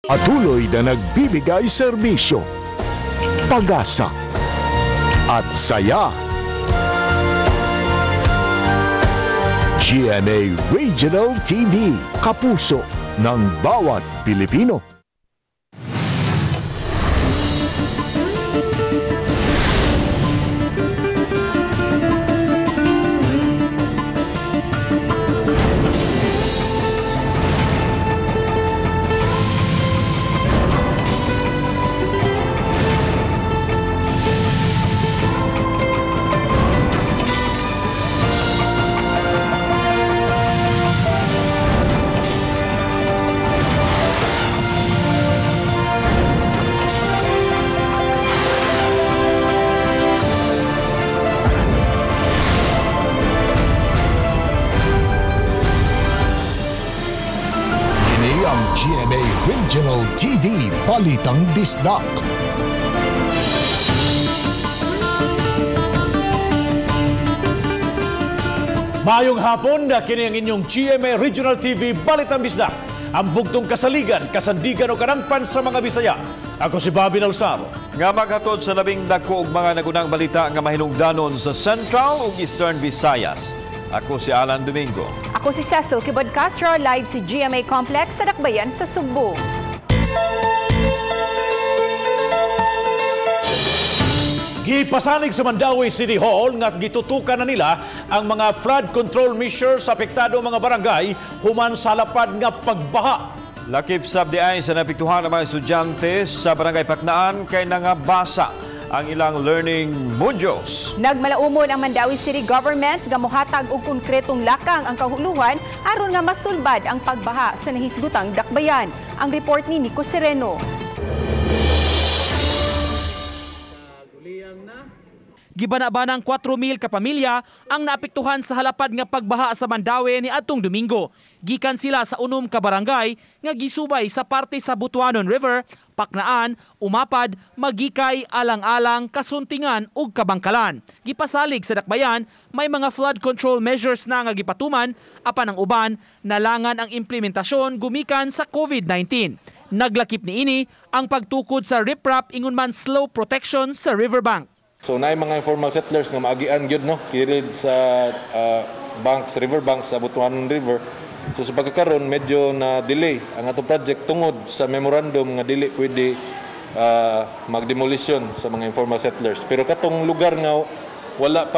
Patuloy na nagbibigay serbisyo, pag-asa at saya. GMA Regional TV, kapuso ng bawat Pilipino. GMA Regional TV, Balitang Bisdak. Maayong hapon na kini ang inyong GMA Regional TV Balitang Bisdak. Ang bugtong kasaligan, kasandigan o karangpan sa mga Bisaya. Ako si Bobby Nalsaro. Nga maghatod sa labing dako og mga nagunang balita nga mahinungdanon sa Central ug Eastern Visayas. Ako si Alan Domingo. Ako si Cecil Kibod Castro, live si GMA Complex sa Dakbayan sa Sugbo. Gipasanig sa Mandaue City Hall nga gitutukan na nila ang mga flood control measures sa apektado mga barangay human sa lapad nga pagbaha. Lakip sab di ay sa napiktuhan ng mga estudyante sa Barangay Paknaan kay nangabasa ang ilang learning modules. Nagmalaumon ang Mandaue City Government nga mohatag og konkretong lakang ang kahuluhan aron nga masulbad ang pagbaha sa nahisgutang dakbayan. Ang report ni Nico Sereno. Gibana-banang 4,000 ka pamilya ang naapektuhan sa halapad nga pagbaha sa Mandaue ni adtong Domingo. Gikan sila sa 6 ka barangay nga gisubay sa parte sa Butuanon River, Paknaan, Umapad, Magikay, Alang-alang, Kasuntingan ug Kabangkalan. Gipasalig sa dakbayan, may mga flood control measures na nga gipatuman apan ang uban nalangan ang implementasyon gumikan sa COVID-19. Naglakip niini ang pagtukod sa riprap ingon man slope protection sa riverbank. So naay mga informal settlers nga maagian gyud no kirid sa banks, river banks sa Butuanon River. So sa pagkakaron medyo na delay ang atong project tungod sa memorandum nga dili pwede magdemolition sa mga informal settlers. Pero katong lugar nga wala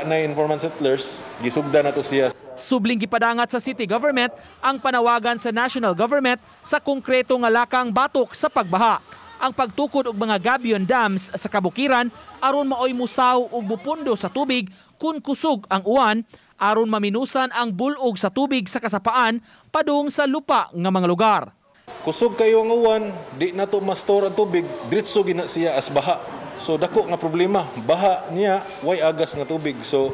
na informal settlers, gisugda na to siya. Subling gipadangat sa city government ang panawagan sa national government sa konkreto nga lakang batok sa pagbaha. Ang pagtukod og mga gabion dams sa kabukiran aron maoy musaw ug mupundo sa tubig kun kusog ang uwan, aron maminusan ang bulog sa tubig sa kasapaan padung sa lupa nga mga lugar. Kusog kayo ang uwan, di na to ma-store ang tubig, diretso gina siya as baha. So dako nga problema, baha niya way agas nga tubig. So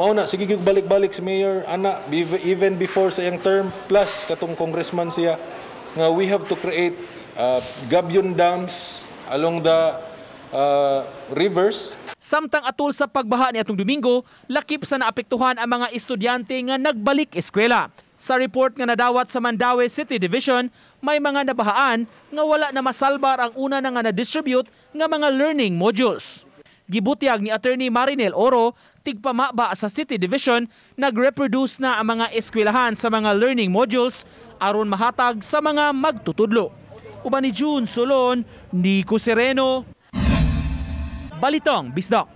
mao na sige gyud balik-balik si Mayor ana even before sa iyang term plus katong congressman siya nga we have to create gabion dams along the rivers. Samtang atul sa pagbaha ni atong Domingo, lakip sa naapektuhan ang mga estudyante nga nagbalik eskwela. Sa report nga nadawat sa Mandaue City Division, may mga nabahaan nga wala na masalbar ang una na nga na-distribute nga mga learning modules. Gibutyag ni Attorney Marinel Oro, tigpamaba sa City Division, nag-reproduce na ang mga eskwelahan sa mga learning modules aron mahatag sa mga magtutudlo. Uban ni June Solon, Nico Sereno, Balitang Bisdak.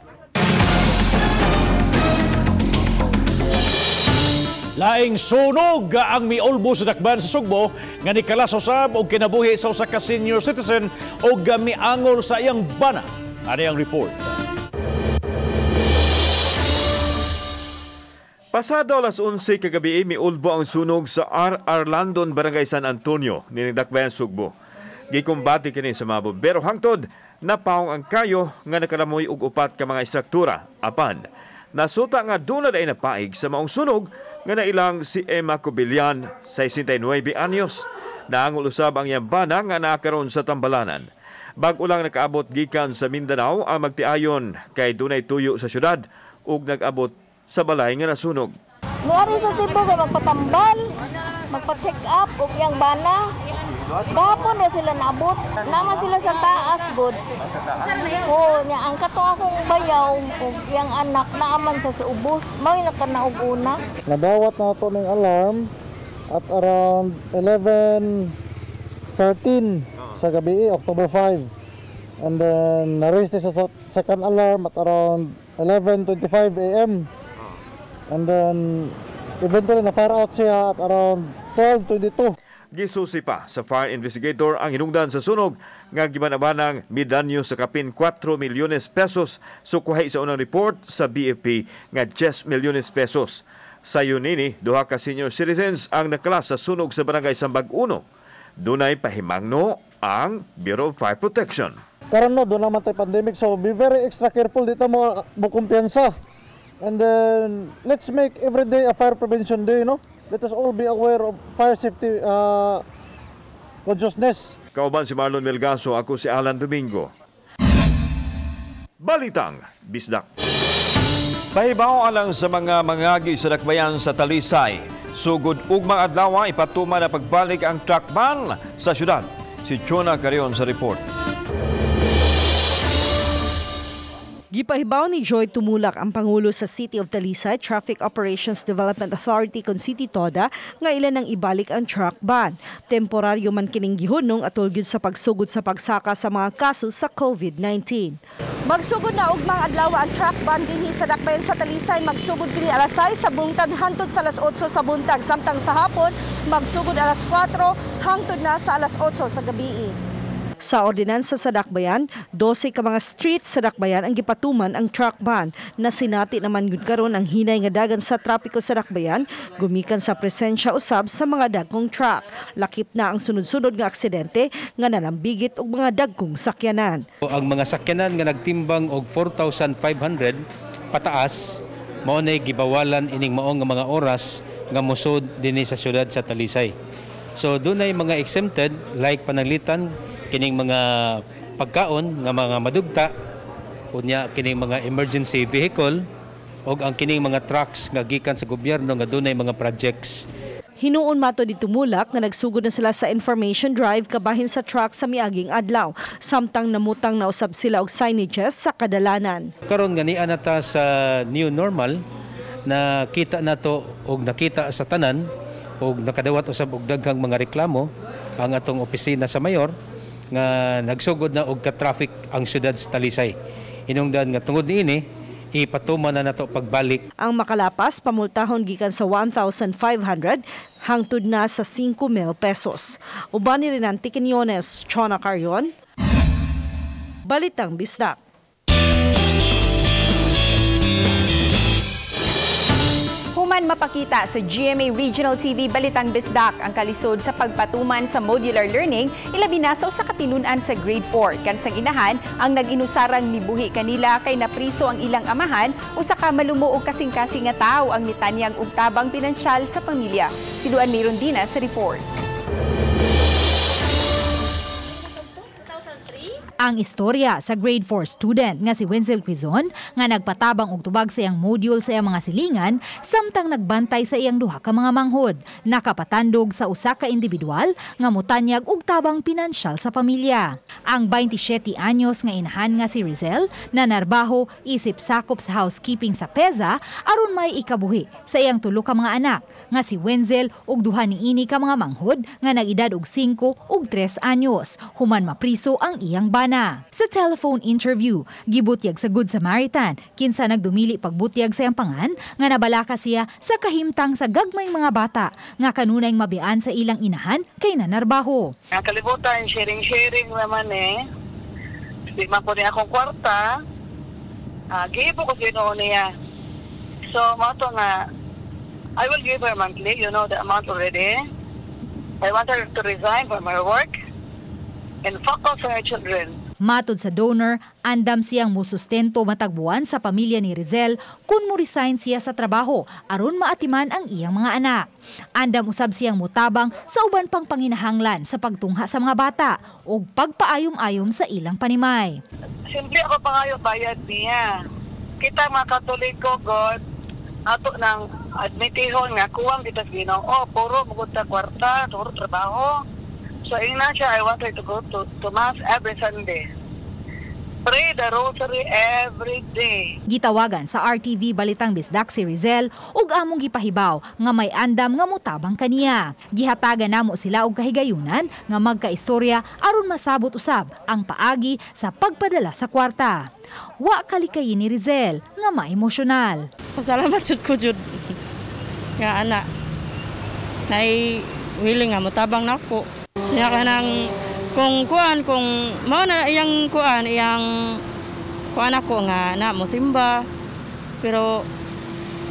Laing sunog ang miulbo sa dakban sa Sugbo nga nikalas usab og kinabuhi sa usa ka senior citizen og miangol sa iyang bana. Ani ang report. Pasado alas 11 kagabi miulbo ang sunog sa R.R. Landon, Barangay San Antonio, nining dakbayan Sugbo. Gikumbati kini sa mga bombero hangtod napaong ang kayo nga nakalamoy og upat ka mga istruktura. Apan nasuta nga duna day napaig sa maong sunog nga nailang si Emma Cobillan, 69 anyos. Naangol usab ang iyang bana nga nakaron sa tambalanan. Bag-o lang nakaabot gikan sa Mindanao ang magtiayon kay dunay tuyo sa syudad ug nag-abot sa balay nga nasunog. Niari sa Cebu kay magpatambal, magpa-check up og iyang bana. Gahapon ra sila naabot. Naman sila sa taas gud. Oo, niya ang kato akong bayaw ug iyang anak naaman sa ubos. Mao nakanaog una. Nadawat na ato ning alarm at around 11:13 sa gabi, October 5. And then na-raise ni sa second alarm at around 11:25 a.m. And then eventually na-fire out siya at around 12:22. Gisusi pa sa fire investigator ang hinungdan sa sunog nga gibanabanang midanyo sa kapin 4 milyones pesos, sukuhay sa unang report sa BFP nga 10 milyones pesos. Sa nini, duha ka senior citizens ang nakalas sa sunog sa Barangay Sambag 1. Dunay pahimangno ang Bureau of Fire Protection. Karon no, doon naman tayo pandemic, so be very extra careful dito mo kumpiyansa. And then let's make every day a fire prevention day, no? Let us all be aware of fire safety consciousness. Kauban si Marlon Melgaso, ako si Alan Domingo. Balitang Bisdak. Pahibaw alang sa mga mangagi sa dakbayan sa Talisay. Sugod ugmang adlaw ipatuman na pagbalik ang truck ban sa syudad. Si Chona Carion sa report. Gipahibaw ni Joy Tumulak ang Pangulo sa City of Talisay Traffic Operations Development Authority kon City TODA nga ilan ang ibalik ang truck ban. Temporaryo man kining gihunong atol gyud sa pagsugod sa pagsaka sa mga kaso sa COVID-19. Magsugod na ugmang adlaw ang truck ban dinhi sa dakbayan sa Talisay. Magsugod kini alas 6 sa buntag hangtod sa alas 8 sa buntag. Samtang sa hapon magsugod alas 4 hangtod na sa alas 8 sa gabi. Sa ordinansa sa dakbayan, 12 ka mga street sa dakbayan ang gipatuman ang truck ban. Nasinati naman gud karon ang hinay nga dagan sa trapiko sa dakbayan, gumikan sa presensya usab sa mga dagkong truck. Lakip na ang sunod-sunod nga aksidente nga nalambigit og mga dagkong sakyanan. Ang mga sakyanan nga nagtimbang og 4,500 pataas, mao nay gibawalan ining maong nga mga oras nga mosud dinhi sa syudad sa Talisay. So dunay mga exempted like pananglitan kining mga pagkaon nga mga madugta, unya kining mga emergency vehicle og ang kining mga trucks nga gikan sa gobyerno nga dunay mga projects. Hinuon mato di Tumulak nga nagsugod na sila sa information drive kabahin sa truck sa miaging adlaw, samtang namutang na usab sila og signages sa kadalanan. Karon nga niya na ta sa new normal, nakita nato og nakita sa tanan og nakadawat usab og daghang mga reklamo ang atong opisina sa mayor nga nagsugod na og ka-traffic ang syudad sa Talisay. Hinungdan nga tungod niini ipatuman na nato pagbalik. Ang makalapas pamultahon gikan sa 1,500 hangtod na sa 5,000 pesos. Uban ni Renante Quiñones, Chona Carion, Balitang Bisdak. Human mapakita sa GMA Regional TV Balitang Bisdak ang kalisod sa pagpatuman sa modular learning, ilabi na sa usa ka tinun-an sa grade 4. Kansang inahan ang nag-inusarang mibuhi kanila kay napriso ang ilang amahan, usa ka malumo og kasing-kasing nga tawo ang mitanyag og tabang pinansyal sa pamilya. Si Luan Mirondina sa report. Ang istorya sa grade 4 student nga si Wenzel Quizon nga nagpatabang og tubag sa iyang module sa iyang mga silingan samtang nagbantay sa iyang duha ka mga manghod, nakapatandog sa usa ka individual nga motanyag og tabang pinansyal sa pamilya. Ang 27 anyos nga inahan nga si Rizel na narbaho isip sakop sa housekeeping sa PEZA aron may ikabuhi sa iyang tulo ka mga anak nga si Wenzel ug duha niini ka mga manghod nga nag-edad og 5 ug 3 anyos human mapriso ang iyang bana. Sa telephone interview, gibutyag sa Good Samaritan, kinsa nagdumili pagbutyag sa iyang pangan nga nabalaka siya sa kahimtang sa gagmayng mga bata nga kanunay mabian sa ilang inahan kay nanarbaho. Ang kalibutan, sharing-sharing naman eh. Di man po niya akong kwarta. Gibo ko sino niya. So, mao to nga, I will give her monthly, you know the amount already. I want her to resign from her work and focus on her children. Matod sa donor, andam siyang musustento matagbuan sa pamilya ni Rizel kung mo-resign siya sa trabaho aron maatiman ang iyang mga anak. Andam usab siyang mutabang sa uban pang panginahanglan sa pagtungha sa mga bata ug pagpaayom-ayom sa ilang panimay. Simple ako pangayo bayad niya. Kita mga Katoliko, God, ato nang admitihon nga kuwang kita sa Ginoo. Oh, puro mugod ta kwarta, puro trabaho. So ingna siya, I want her to go to Mass every Sunday. Pray the rosary every day. Gitawagan sa RTV Balitang Bisdak si Rizel ug among gipahibaw nga may andam nga motabang kaniya. Gihatagan namo sila og kahigayunan nga magkaistorya aron masabot usab ang paagi sa pagpadala sa kwarta. Wa kalikayin ni Rizel nga maemosyonal. Pasalamat jud ko jud nga ana nay willing nga motabang nako. Nya kanang kung kuan kung mao na iyang kuan ako nga na mo simba, pero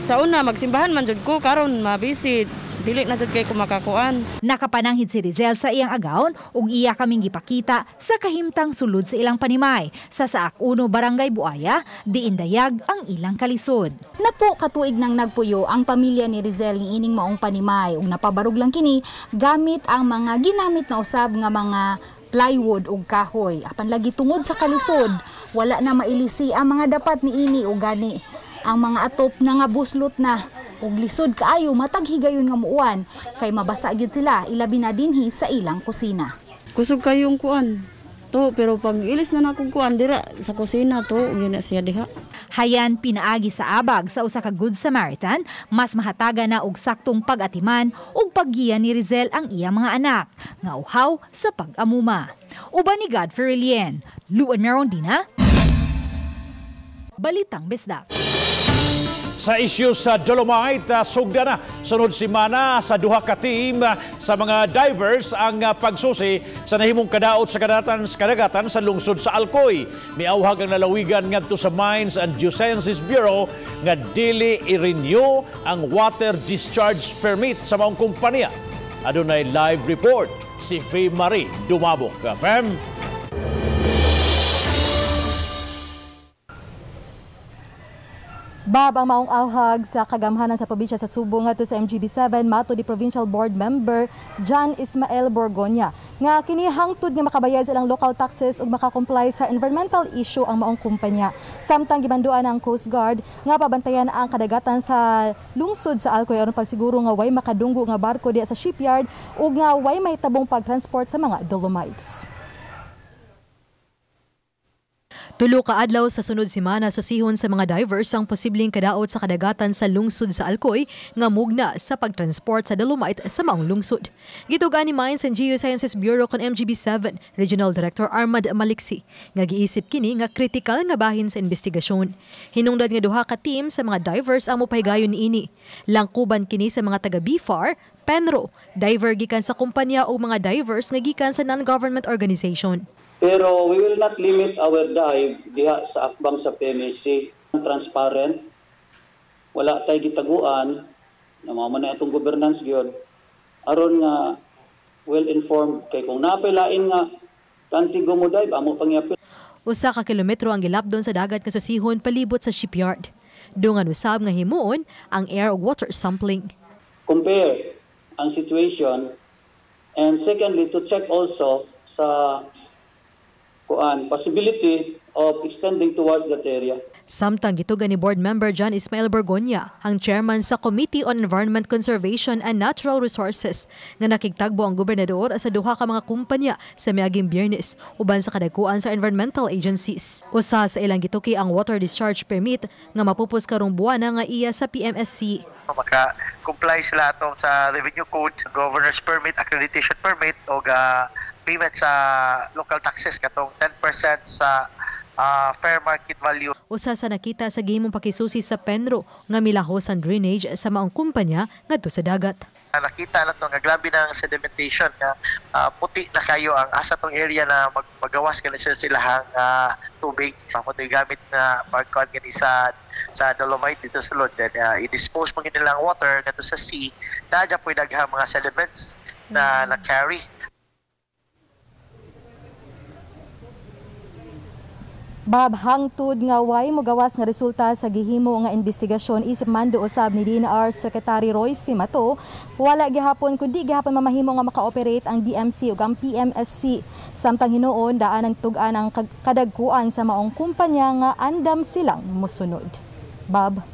sa una magsimbahan man jud ko, karon mabisi dili na jud kay ko makakuan. Nakapananghid si Rizel sa iyang agawon ug iya kaming gipakita sa kahimtang sulod sa ilang panimay sa Saak 1 Barangay Buaya, diin dayag ang ilang kalisod. Napo katuig nang nagpuyo ang pamilya ni Rizel niining maong panimay ug napabarog lang kini gamit ang mga ginamit na usab nga mga plywood ug kahoy. Apan lagi tungod sa kalisod, wala na mailisi ang mga dapat niini ug gani ang mga atop na nga buslot na ug lisod kaayo matag higayon nga muuan kay mabasa gyud sila ilabi na dinhi sa ilang kusina. Kusog kayong kuan to, pero pag ilis na nakong kuan dira sa kusina to gyud na siya diha. Hayan pinaagi sa abag sa usa ka Good Samaritan, mas mahatagan na og saktong pag-atiman ug paggiya ni Rizel ang iya mga anak nga uhaw sa pag-amuma. Uban ni Godfrey Relien, Luan Merondina, Balitang Bisdak. Sa isyu sa Dolomite, sugda na sunod semana sa duha ka team sa mga divers ang pagsusi sa nahimong kadaot sa kadagatan sa lungsod sa Alcoy. Miawhag ang lalawigan ngadto sa Mines and Geosciences Bureau nga dili i-renew ang water discharge permit sa maong kumpanya. Adunay live report si Faye Marie Dumabok. Fem. Bab ang maong awhag sa kagamhanan sa probinsya sa Subo ngadto sa MGB7 mato di Provincial Board Member John Ismael Borgonia nga kini hangtod nga makabayad sa ilang local taxes ug makakomply sa environmental issue ang maong kumpanya. Samtang gimanduan ang Coast Guard nga pabantayan ang kadagatan sa lungsod sa Alcoy aron pagsiguro nga way makadunggo nga barko diha sa shipyard ug nga way mahitabong pagtransport sa mga dolomites. Tulo ka adlaw sa sunod semana susihon sa mga divers ang posibleng kadaot sa kadagatan sa lungsod sa Alcoy nga mugna sa pagtransport sa dolomite sa maong lungsod. Gitugan ni Mines and Geosciences Bureau kon MGB7 Regional Director Armand Maliksi nga giisip kini nga kritikal nga bahin sa investigasyon. Hinungdan nga duha ka team sa mga divers ang mopahigayon niini. Langkuban kini sa mga taga BFAR, Penro, diver gikan sa kumpanya o mga divers nga gikan sa non-government organization. Pero we will not limit our dive diha sa akbang sa PMSC. Transparent, wala tay gitaguan, namama na itong governance gyud. Aron nga well-informed kay kung napilain nga kanti mo dive, amo pangyapil. Usa ka kilometro ang gilapdon sa dagat nga susihon palibot sa shipyard. Dungan usab nga himuon ang air ug water sampling. Compare ang situation and secondly to check also sa kuan possibility of extending towards that area. Samtang gitugan ni Board Member John Ismael Borgonia, ang chairman sa Committee on Environment Conservation and Natural Resources, nga nakigtagbo ang gobernador sa duha ka mga kumpanya sa miaging Biyernes uban sa kadagkuan sa environmental agencies. Usa sa ilang gituki ang water discharge permit nga mapupos karong buwana nga iya sa PMSC. Maka-comply sila atong sa revenue code, governor's permit, accreditation permit o payment sa local taxes katong 10% sa fair market value. Usa sa nakita sa gihimong pakisusi sa Penro nga milahos ang drainage sa maong kumpanya ngadto sa dagat. Nakita na to nga grabe ng sedimentation nga puti na kayo ang asa tong area na magawas kani sila silahang tubig. Mo gamit na pagkuan gani sa dolomite dito sa sulod, then i-dispose mo nilang water ngadto sa sea, naa po'y daghang mga sediments na na-carry. Bab, hangtod nga way mogawas nga resulta sa gihimo nga investigasyon isip mando usab ni DNR Secretary Roy Simato, wala gihapon kundi gihapon mamahimo nga makaoperate ang DMC ug ang PMSC. Samtang hinuon daan ang tug-an ang kadagkuan sa maong kumpanya nga andam silang mosunod. Bab.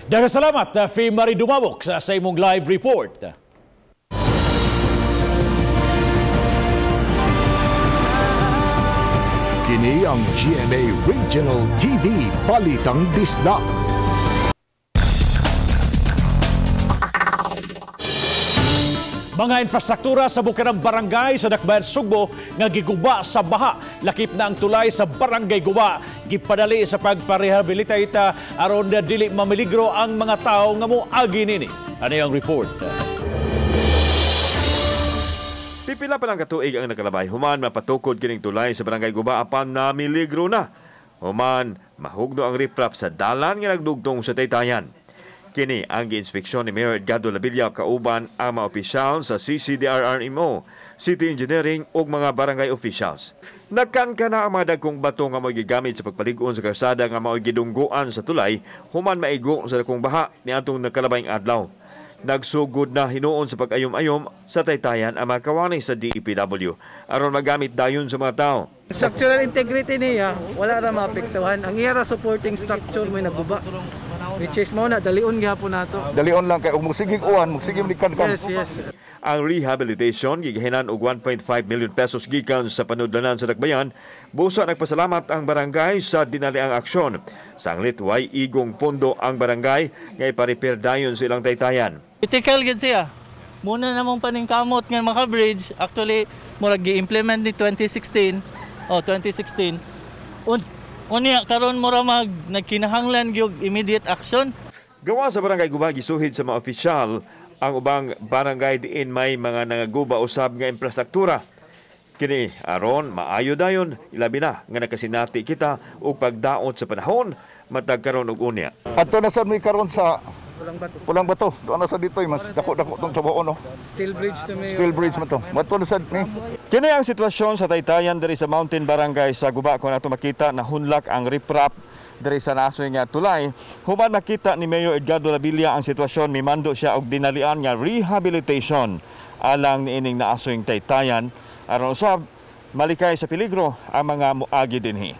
Daghang salamat Faye Marie Dumabok sa imong live report. Kini ang GMA Regional TV Balitang Bisdak. Mga infrastruktura sa Bukirang Barangay sa Dakbayan Sugbo nga giguba sa baha. Lakip na ang tulay sa Barangay Guba. Gipadali sa pagparehabilitate aron na dili mamiligro ang mga tao nga moagi nini. Ano ang report? Pipila pa lang katuig ang nakalabay. Human mapatukod kining tulay sa Barangay Guba apan namiligro na. Human mahugno ang riprap sa dalan nga nagdugtong sa taytayan. Kini ang giinspeksyon ni Mayor Edgardo Labilla kauban ang mga opisyal sa CCDRRMO, City Engineering ug mga barangay officials. Nagkanka na ang mga dagkong bato nga mao'y gigamit sa pagpalig-on sa karsada nga mao'y gidunggoan sa tulay human maigo sa dakong baha niadtong nakalabayng adlaw. Nagsugod na hinuon sa pag-ayom-ayom sa taytayan ang mga kawani sa DPW aron magamit dayon sa mga tao. Structural integrity niya wala ra maapektuhan. Ang iya ra supporting structure may naguba. Which is mo na dalion gyapon nato. Dalion lang kay ug mosigig uwan, mosigig ni kan. Yes, yes. Ang rehabilitation gigahinan og 1.5 million pesos gikan sa panudlanan sa Dakbayan. Busa nagpasalamat ang barangay sa dinaliang aksyon. Sanglit way igong pondo ang barangay nga ipa-repair dayon sa ilang taytayan. Critical gid siya. Muna namong paningkamot nga maka-bridge. Actually, murag gi-implement ni 2016. Oh, 2016. Unya karon mura mag nagkinahanglan gyud immediate action. Gawa sa Barangay Guba gisuhid sa mga opisyal ang ubang barangay diin may mga nangaguba usab nga infrastruktura. Kini aron maayo dayon ilabi na nga nakasinati kita og pagdaot sa panahon matag karon og unya. Adto na sad mi karon sa Pulang Bato. Doon na sad dito mas dako-dako tong trabaho no. Steel bridge to may. Steel bridge man to. Mato na sad ni. Kini ang sitwasyon sa taytayan diri sa Mountain Barangay sa Guba kung ato makita na hunlak ang riprap diri sa nasoy nga tulay. Human makita ni Mayor Edgardo Labilla ang sitwasyon, mimando siya og dinalian nga rehabilitation alang niining naasoy taytayan aron usab malikay sa peligro ang mga moagi dinhi.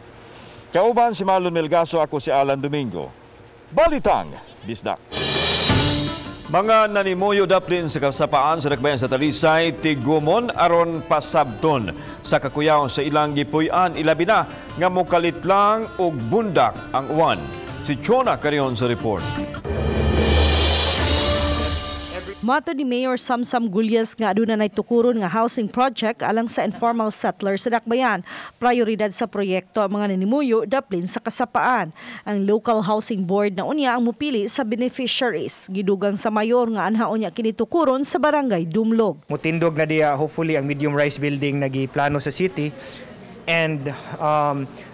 Kauban si Marlon Melgaso, ako si Alan Domingo. Balitang Bisdak. Mga nanimuyo daplin sa kasapaan sa Dakbayan sa Talisay, tigumon aron pasabton sa kakuyaw sa ilang gipuy-an, ilabi na nga mokalit lang og bundak ang uwan. Si Chona Carion sa report. Mato ni Mayor Samsam Gulyas nga aduna nay tukuron nga housing project alang sa informal settlers sa Dakbayan. Prioridad sa proyekto ang mga nanimuyo daplin sa kasapaan. Ang local housing board na unya ang mupili sa beneficiaries. Gidugang sa mayor nga anha unya kini tukuron sa Barangay Dumlog. Mutindog na diya hopefully ang medium rise building na giplano sa city. And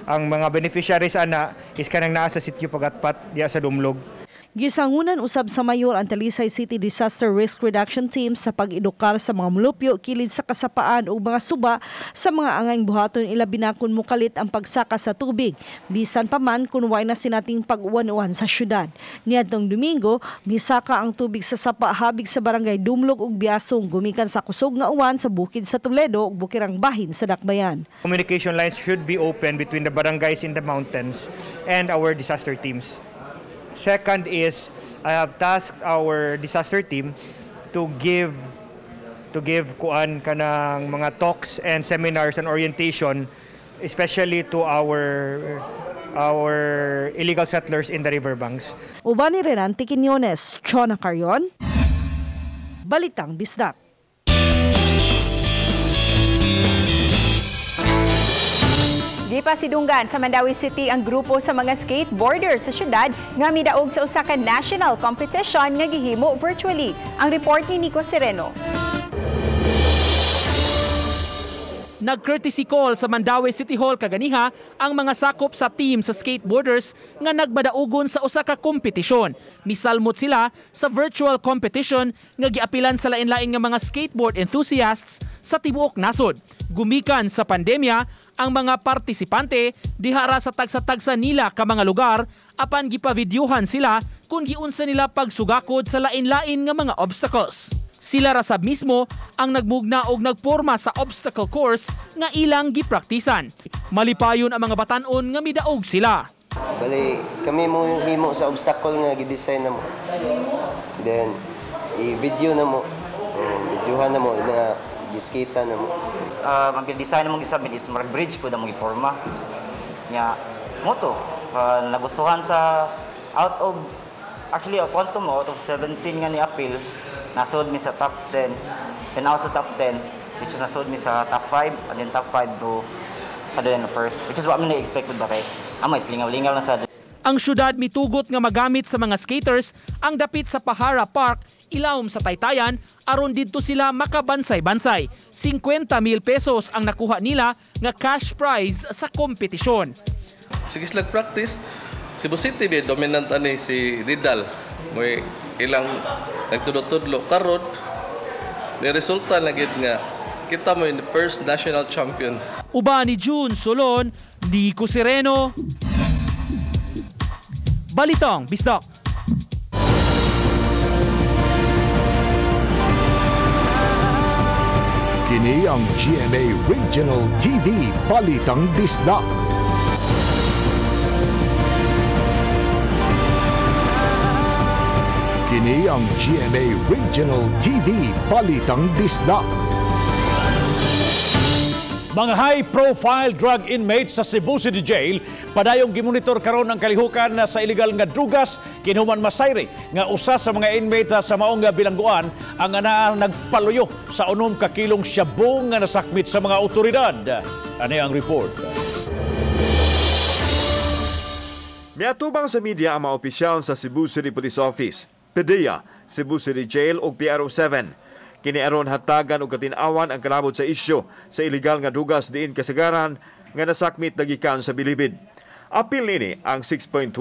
ang mga beneficiaries ana is kanang naa sa sitio Pagatpat diya sa Dumlog. Gisangunan usab sa mayor ang Talisay City Disaster Risk Reduction Team sa pag-edukar sa mga mulupyo kilid sa kasapaan ug mga suba sa mga angayng buhaton ilabi na kun mokalit ang pagsaka sa tubig bisan pa man kun way na sinating pag-uwan-uwan sa syudad. Niadtong Domingo, misaka ang tubig sa sapa habig sa Barangay Dumlog ug Biasong gumikan sa kusog nga uwan sa bukid sa Toledo ug bukirang bahin sa Dakbayan. Communication lines should be open between the barangays in the mountains and our disaster teams. Second is, I have tasked our disaster team to give kuan kanang mga talks and seminars and orientation, especially to our illegal settlers in the riverbanks. Uban ni Renante Quiñones, Chona Carion, Balitang Bisdak. Gipasidunggan sa Mandaue City ang grupo sa mga skateboarders sa syudad nga midaog sa usa ka national competition nga gihimo virtually. Ang report ni Nico Sereno. Nag-courtesy call sa Mandaue City Hall kaganiha ang mga sakop sa team sa skateboarders nga nagmadaugon sa usa ka kompetisyon. Misalmot sila sa virtual competition nga giapilan sa lain-lain nga mga skateboard enthusiasts sa tibuok nasod. Gumikan sa pandemya ang mga partisipante dihara sa tagsa-tagsa nila ka mga lugar apan gipavideohan sila kung giunsa nila pagsugakod sa lain-lain nga mga obstacles. Sila rasab mismo ang nagmugna og nagporma sa obstacle course nga ilang gipraktisan. Malipayon ang mga batan-on nga midaog sila. Bali, kami mo himo sa obstacle nga gi-design na mo. Then, i-video na mo. Videohan na mo, na giskita na mo. Ang design mong gisabit is marag bridge po na mong iporma. Nya moto nagustuhan sa out of actually quantum out of 17 nga ni appeal, nasod mi sa top 10, and out sa top 10 which is nasod mi sa top 5, and then top 5 to then first, which is what mi na-expected ba kay ama islingaw-lingaw na sa. Ang syudad mitugot nga magamit sa mga skaters ang dapit sa Pahara Park ilawom sa Taytayan aron didto sila makabansay-bansay. 50,000 pesos ang nakuha nila nga cash prize sa kompetisyon. Sige sila practice. Cebu City be dominant ani si Didal. May ilang nagtudlo-tudlo karon ni resulta na gid nga kita mo yung first national champion. Uban ni June Solon, Nico Sereno. Balitang Bisdak. Kini ang GMA Regional TV Balitang Bisdak. Kini ang GMA Regional TV Balitang Bisdak. Mga high-profile drug inmates sa Cebu City Jail padayong gimonitor karon ang kalihukan sa illegal nga drugas kinuman masayri nga usa sa mga inmate sa maong bilangguan ang anaa nagpaluyo sa 6 ka kilong syabong nga nasakmit sa mga otoridad. Ani ang report. Miatubang sa media ang mga opisyal sa Cebu City Police Office, PDEA, Cebu City Jail ug PRO7. Kini aron hatagan og katin-awan ang kalabot sa isyu sa ilegal nga dugas diin kasagaran nga nasakmit nagikan sa bilibid. Apil nini ang 6.1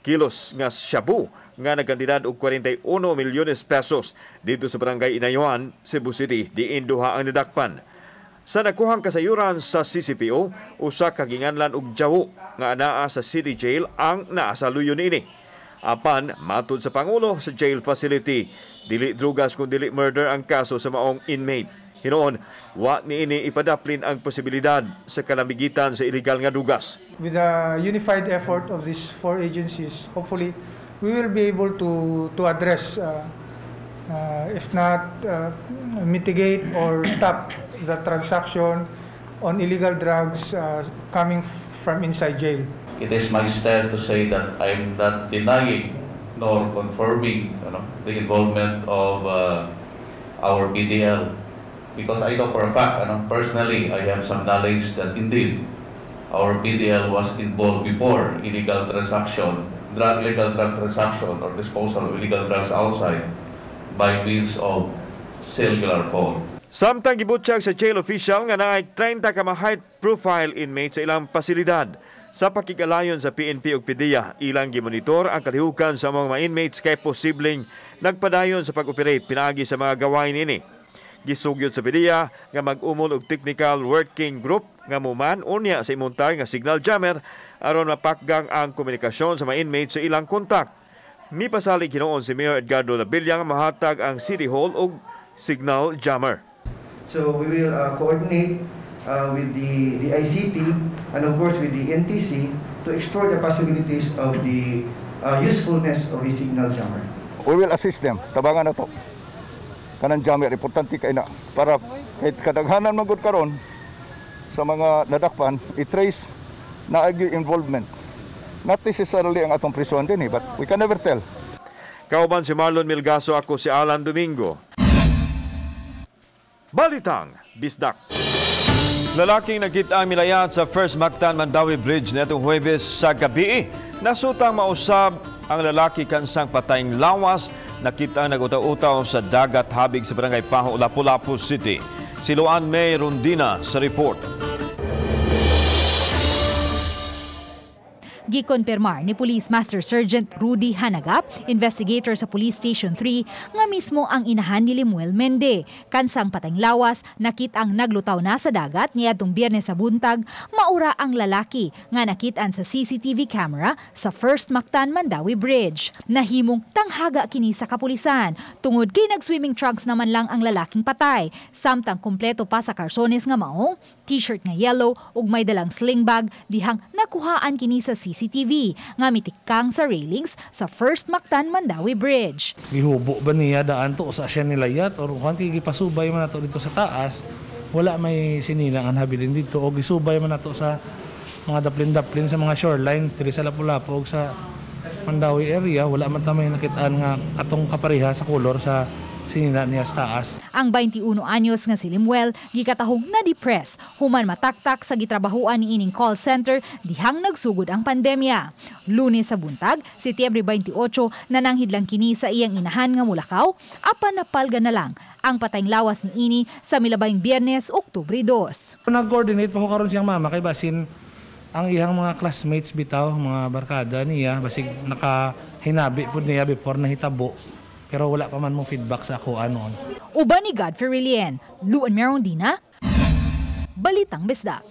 kilos nga shabu nga nagkantidad og 41 milyones pesos dito sa barangay Inayoan, Cebu City, diin duha ang nadakpan. Sa nakuhang kasayuran sa CCPO, usa ka ginganlan og jawo nga anaa sa City Jail ang naa sa luyo niini. Apan, matud sa Pangulo sa jail facility, dili drugas kung dili murder ang kaso sa maong inmate. Hinoon, wa niini ipadaplin ang posibilidad sa kalamigitan sa illegal nga dugas. With a unified effort of these four agencies, hopefully, we will be able to address, if not mitigate or stop the transaction on illegal drugs coming from inside jail. It is my style to say that I'm not denying nor confirming the involvement of our PDL, because I know for a fact, personally, I have some knowledge that indeed our PDL was involved before illegal transaction, illegal drug transaction or disposal of illegal drugs outside by means of cellular phone. Samtang gibutyag sa jail official nga naay 30 ka mga high-profile inmates sa ilang pasilidad. Sa pakigalayon sa PNP ug PDEA, ilang gimonitor ang kalihukan sa mga inmates kay posibleng nagpadayon sa pag-operate pinaagi sa mga gawain ini. Gisugyot sa PDEA nga mag-umol og technical working group nga muman unya sa imuntay nga signal jammer aron mapakgang ang komunikasyon sa mga inmates sa ilang kontak. Mipasalig hinuon si Mayor Edgardo Labilla nga mahatag ang City Hall og signal jammer. So we will coordinate with the ICT and of course with the NTC to explore the possibilities of the usefulness of a signal jammer. We will assist them. Tabangan na to. Kanang jammer, importante kay na para kahit kadaghanan man gud karon sa mga nadakpan, i-trace na agi involvement. Not necessarily ang atong prisuan din but we can never tell. Kauban si Marlon Milgaso, ako si Alan Domingo. Balitang Bisdak. Lalaking nakita ang milayat sa First Mactan Mandaue Bridge netong Huwebes sa gabi. Nasutang mausab ang lalaki kansang patayng lawas, nakita ang nagutaw-utaw sa dagat habig sa barangay Paho, Lapu-Lapu City. Si Luan May Rondina sa report. Gikonfirmar ni Police Master Sergeant Rudy Hanagap, investigator sa Police Station 3, nga mismo ang inahan ni Limuel Mende. Kansang patayng lawas, nakit-ang naglutaw na sa dagat niadtong Biyernes sa buntag, maura ang lalaki nga nakit-an sa CCTV camera sa First Mactan Mandaue Bridge. Nahimong tanghaga kini sa kapulisan, tungod kay nag-swimming trunks naman lang ang lalaking patay, samtang kumpleto pa sa karsones nga maong, t-shirt nga yellow ug may dalang sling bag dihang nakuhaan kini sa CCTV nga mitikang sa railings sa First Mactan Mandaue Bridge. Gihubo ba niya daan to sa siya nilayat or kung gipasubay man nato dito sa taas, wala may sinilang ang habilin dito o gisubay man nato sa mga daplin-daplin sa mga shoreline diri sa Lapu-Lapu ug sa Mandaue area, wala man ta may nakitaan nga katong kapareha sa kolor sa sinina niya sa taas. Ang 21 anyos nga si Limuel gikatahong na-depress human mataktak sa gitrabahuan ni ining call center dihang nagsugod ang pandemya. Lunes sa buntag, Setyembre 28, nananghidlang kini sa iyang inahan nga mulakaw, apan napalga na lang ang patayng lawas ni ini sa milabayng Biyernes, Oktubre 2. Nag-coordinate pa ko karon siyang mama kay basin ang iyang mga classmates bitaw, mga barkada niya, basig nakahinabi pud niya before nahitabo. Pero wala pa man mo feedback sa ako anon. Uban ni Godfrey Relien, Luan Merondina, Balitang Bisdak.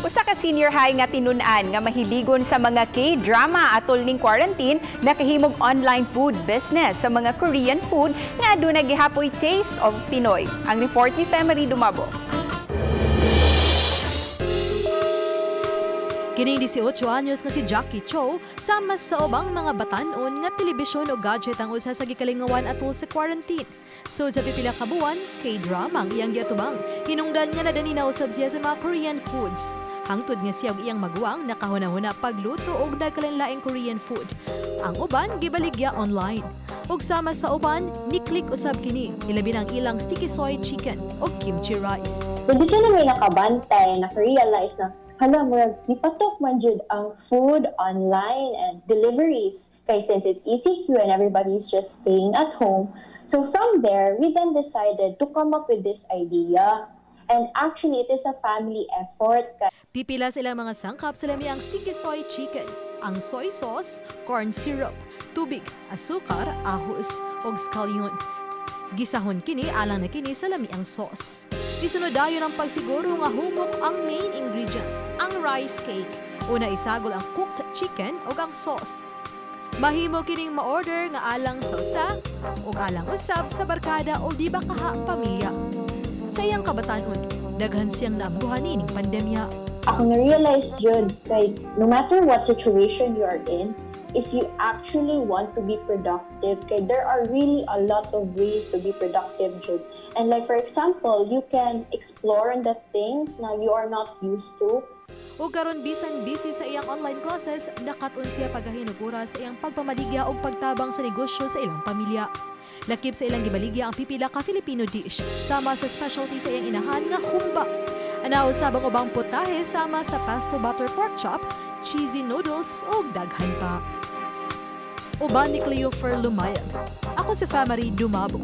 Usa ka senior high nga tinun-an nga mahiligon sa mga K-drama atol ning quarantine nakahimog online food business sa mga Korean food nga aduna gihapoy taste of Pinoy. Ang report ni Femery Dumabo. Kining 18 anyos nga si Jackie Cho sama sa ubang mga batan-on nga telebisyon o gadget ang usa sa gikalingawan atol sa quarantine. So sa pipila ka buwan, K-drama ang iyang giatubang. Hinungdan nga nadani nausab siya sa mga Korean foods. Hangtod nga siya og iyang maguwang nakahuna-huna pagluto og nagkalain-laing Korean food. Ang uban gibaligya online. Ug sama sa uban, ni-click usab kini, ilabi ang ilang sticky soy chicken o kimchi rice. So dito na may nakabantay, naka-realize na hala, murag nipatok man jud ang food online and deliveries kay since it's ECQ and everybody's just staying at home. So from there, we then decided to come up with this idea. And actually, it is a family effort. Pipila sa ilang mga sangkap sa lamiang sticky soy chicken, ang soy sauce, corn syrup, tubig, asukar, ahos, ug scallion. Gisahon kini alang na kini sa lamiang sauce. Isunod dayon ang pagsiguro nga humok ang main ingredient, ang rice cake. Una isagol ang cooked chicken ug ang sauce. Mahimo kining ma-order nga alang sa usa ug alang usab sa barkada o di ba kaha pamilya. Sa iyang kabatanon, daghan siyang naambuhan niining pandemya. Ako na-realize jud kay no matter what situation you are in, if you actually want to be productive, kay there are really a lot of ways to be productive jud. And like for example, you can explore on the things na you are not used to. Ug karon bisan busy sa iyang online classes, nakat-on siya paghahin og oras sa iyang pagpamaligya ug pagtabang sa negosyo sa ilang pamilya. Lakip sa ilang gibaligya ang pipila ka Filipino dish, sama sa specialty sa iyang inahan nga humba. Anaw usab ang ubang putahe sama sa pesto butter pork chop, cheesy noodles ug daghan pa. Uban ni Cleofer Lumayag. Ako si Famary Dumabo.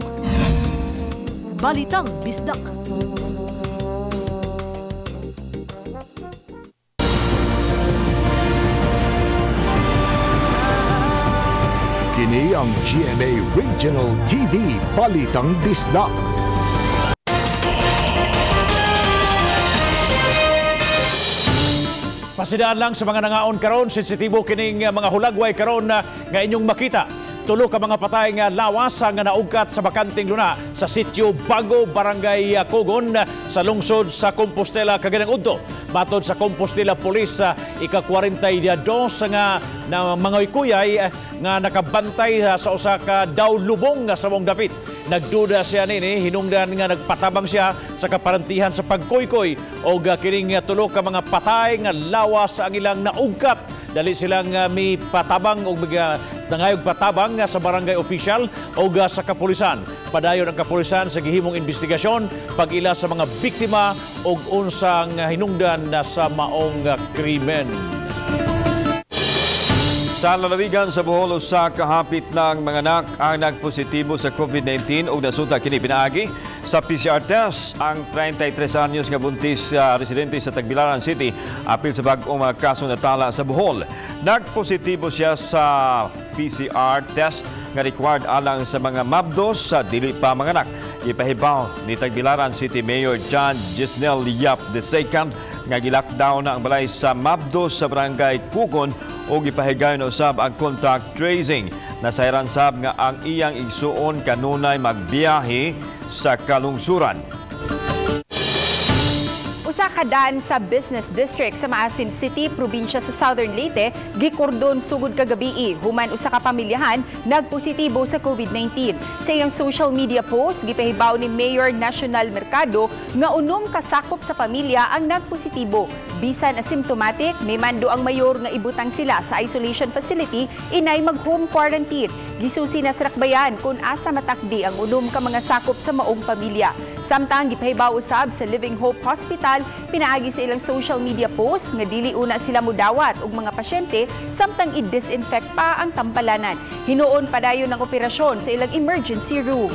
Balitang Bisdak. Kini ang GMA Regional TV Balitang Bisdak. Pasidaan lang sa mga nangaon karon, sensitibo kining mga hulagway karon nga inyong makita. Tulo ka mga patay nga lawas nga naugkat sa bakanting luna sa sitio Bago, Barangay Cogon sa lungsod sa Compostela, Cagayan Udto. Matod sa Compostela Police, ika-42 nga na mga kuyay nga nakabantay sa usa ka daw lubong nga sa mong dapit. Nagduda siya nini, hinungdan nga nagpatabang siya sa kaparantihan sa pagkuykoy og kining tulo ka mga patay nga lawas ang ilang naugkat. Dali silang mi patabang og nangayog patabang sa barangay official o sa kapulisan. Padayon ang kapulisan sa gihimong investigasyon pag-ila sa mga biktima og unsang hinungdan sa maong krimen. Sa lalawigan sa Bohol, usa ka hapit ng mga anak ang nagpositibo sa COVID-19 ug nasuta kini pinaagi sa PCR test. Ang 33 anyos nga buntis residente sa Tagbilaran City apil sa bag-ong mga kaso natala sa Bohol. Nagpositibo siya sa PCR test nga required alang sa mga mabdos sa dili pa manganak. Ipahibaw ni Tagbilaran City Mayor John Gisnel Yap II nga gi-lockdown na ang balay sa mabdos sa barangay Kugon o gipahigayon usab ang contact tracing. Nasayran sab nga ang iyang igsuon kanunay magbiyahe sa kalungsuran. Usa ka daan sa business district sa Maasin City, probinsya sa Southern Leyte, gikordon sugod kagabii human usa ka pamilyahan nagpositibo sa COVID-19. Sa iyang social media post, gipahibaw ni Mayor National Mercado nga 6 ka sakop sa pamilya ang nagpositibo. Bisan asymptomatic, may mando ang mayor nga ibutang sila sa isolation facility inay mag-home quarantine. Gisusi na sa rakbayan kung asa matakdi ang 6 ka mga sakop sa maong pamilya. Samtang gipahibaw usab sa Living Hope Hospital pinaagi sa ilang social media post nga dili una sila mudawat og mga pasyente samtang i-disinfect pa ang tampalanan. Hinuon padayon ang operasyon sa ilang emergency room.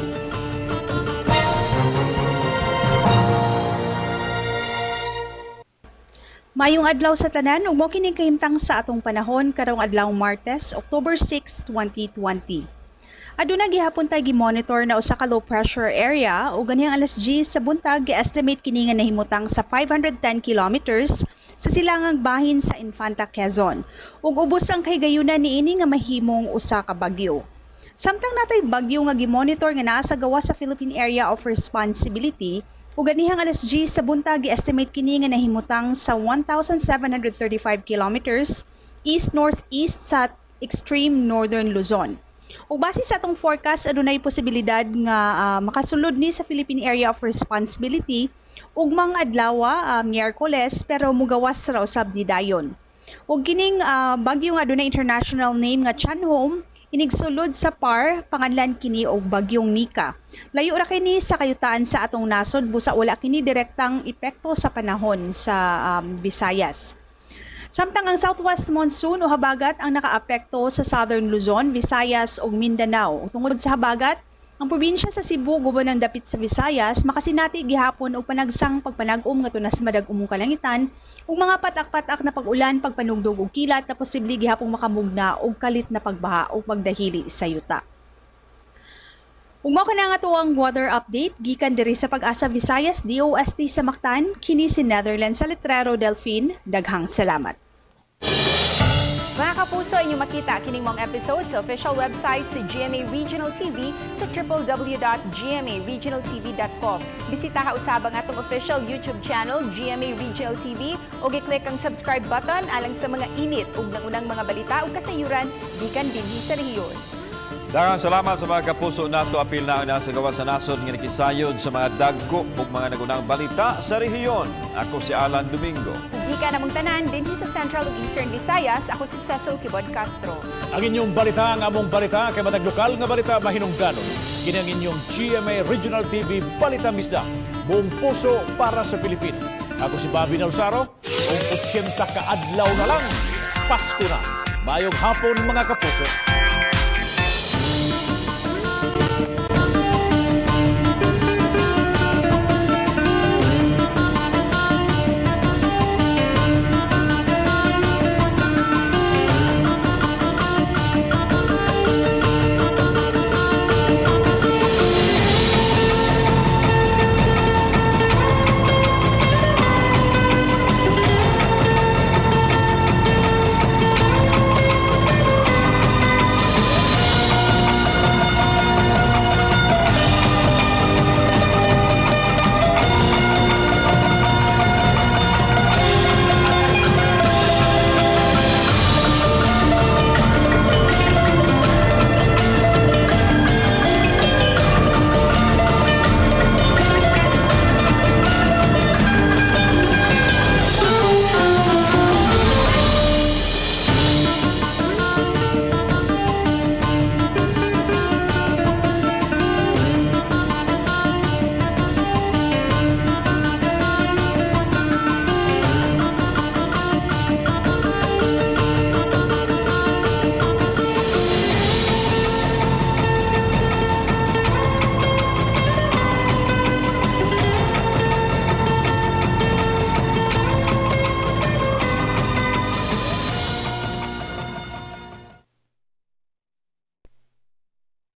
Maayong adlaw sa tanan ug mao kining kahimtang sa atong panahon karong adlaw Martes, October 6, 2020. Aduna gihapon tay gi-monitor na usa ka low pressure area ug ganihang alas 10 sa buntag gi-estimate kini nga nahimutang sa 510 kilometers sa silangang bahin sa Infanta, Quezon. Ug ubos ang kahigayunan niini nga mahimong usa ka bagyo. Samtang natay bagyo nga gi-monitor nga naa sa gawas sa Philippine Area of Responsibility ug ganihang alas 10 sa buntag gi-estimate kini nga nahimutang sa 1,735 kilometers east-northeast sa extreme northern Luzon. Ug base sa atong forecast, adunay posibilidad nga makasulod ni sa Philippine Area of Responsibility ugmang adlaw, Miyerkules, pero mugawas ra usab ni dayon. Ug kining bagyo nga adunay international name nga Chan-hom, inigsulod sa PAR, panganlan kini og bagyong Nika. Layo ra kini sa kayutaan sa atong nasod busa wala kini direktang epekto sa panahon sa Visayas. Samtang ang southwest monsoon o habagat ang nakaapekto sa southern Luzon, Visayas ug Mindanao. Tungod sa habagat, ang probinsya sa Cebu guban ang dapit sa Visayas makasinati gihapon og panagsang pagpanag-om nga tunas madag-umong kalangitan ug mga patak-patak na pag-ulan, pagpanugdog ug kilat na posible gihapong makamugna og kalit na pagbaha o pagdahili sa yuta. Ug mao kana nga tuang weather update gikan diri sa Pag-asa Visayas DOST sa Mactan, kini si Netherlands sa Letrero Delphine. Daghang salamat. Mga kapuso, inyong makita kining mong episode sa official website sa GMA Regional TV sa www.gmaregionaltv.com. Bisitaha usab ang atong official YouTube channel GMA Regional TV ug i-click ang subscribe button alang sa mga init ug nangunang mga balita ug kasayuran gikan dinhi sa rehiyon. Daghang salamat sa mga kapuso nato, apil na ang nasa gawas sa nasod nga nakisayod sa mga dagko ug mga nagunang balita sa rehiyon. Ako si Alan Domingo. Gikan namong tanan dinhi sa Central ug Eastern Visayas, ako si Cecil Quibod Castro. Ang inyong balita, ang among balita, kay matag lokal nga balita mahinungdanon. Kini ang inyong GMA Regional TV Balita Misda. Buong puso para sa Pilipino. Ako si Bobby Nalsaro, ug 80 ka adlaw na lang, Pasko na. Maayong hapon mga kapuso.